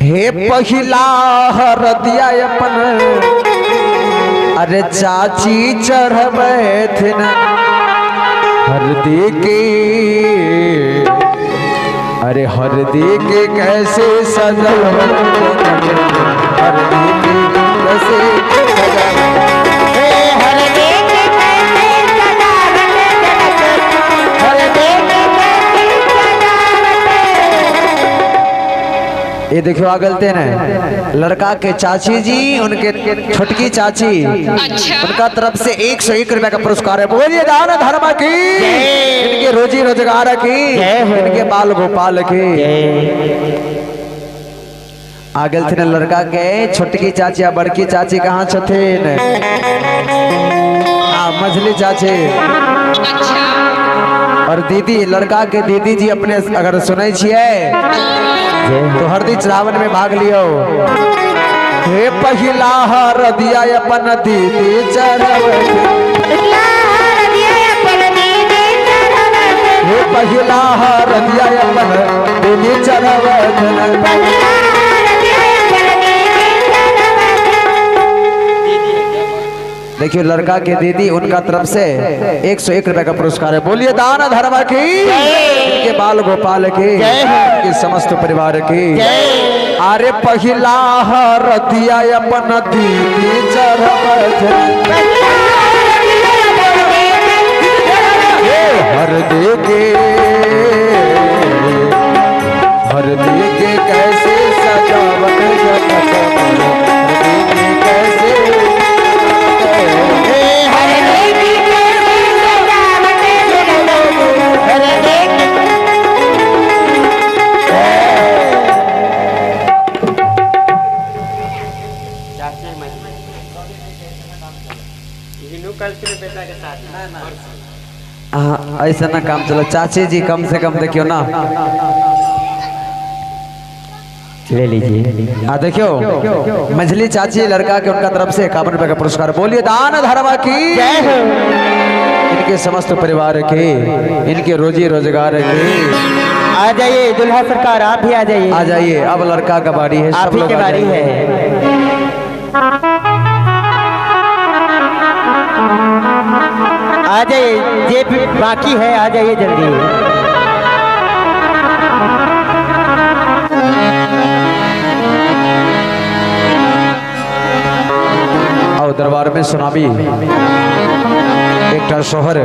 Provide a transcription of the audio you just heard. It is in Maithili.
हे पहिला हरदिया अपन अरे चाची चढ़बथिन हरदी के, अरे हरदी के कैसे सजावत, हरदी के कैसे सजावत, हरदी के कैसे सजावत, हरदी के कैसे सजावत। ये देखियो आ गलते हैं लड़का के चाची जी, उनके छोटकी चाची, अच्छा। उनका तरफ से 101 रुपए का पुरस्कार है। बोलिए दान धर्म की, इनके रोजी रोजगार की, इनके बाल गोपाल की। आ गए लड़का के छोटकी चाची आ बड़की चाची कहाँ छथिन? आ मझली चाची। अच्छा। और दीदी, लड़का के दीदी जी अपने अगर सुनै छियै तो हरदी चढ़ावन में भाग लियो। हे पहिला हरदिया अपन दीदी चढ़बथिन, हे पहिला हरदिया अपन दीदी चढ़बथिन। देखियो लड़का के दीदी, उनका तरफ से 101 रुपए का पुरस्कार है। बोलिए दान धर्म की, इनके बाल गोपाल की, इनके समस्त परिवार की। अरे पहिला हरदिया अपन दीदी चढ़बथिन, हरदी के, हरदी के कैसे सजावट, हरदी के कैसे, ऐसा ना काम चलो। चाची जी कम से कम देखियो ना, ले लीजिए। हाँ देखियो मझली चाची लड़का के उनका तरफ से 51 रुपए का पुरस्कार। बोलिए दान धर्म की, इनके समस्त परिवार की, इनके रोजी रोजगार की। आ जाइए दुल्हा सरकार, आप भी आ जाइए, आ जाइए। अब लड़का का बारी है, सब लोग की बारी है। आ जाइए, जे बाकी है आ जाइए जल्दी। आओ दरबार में सुनाबी एकटा सोहर।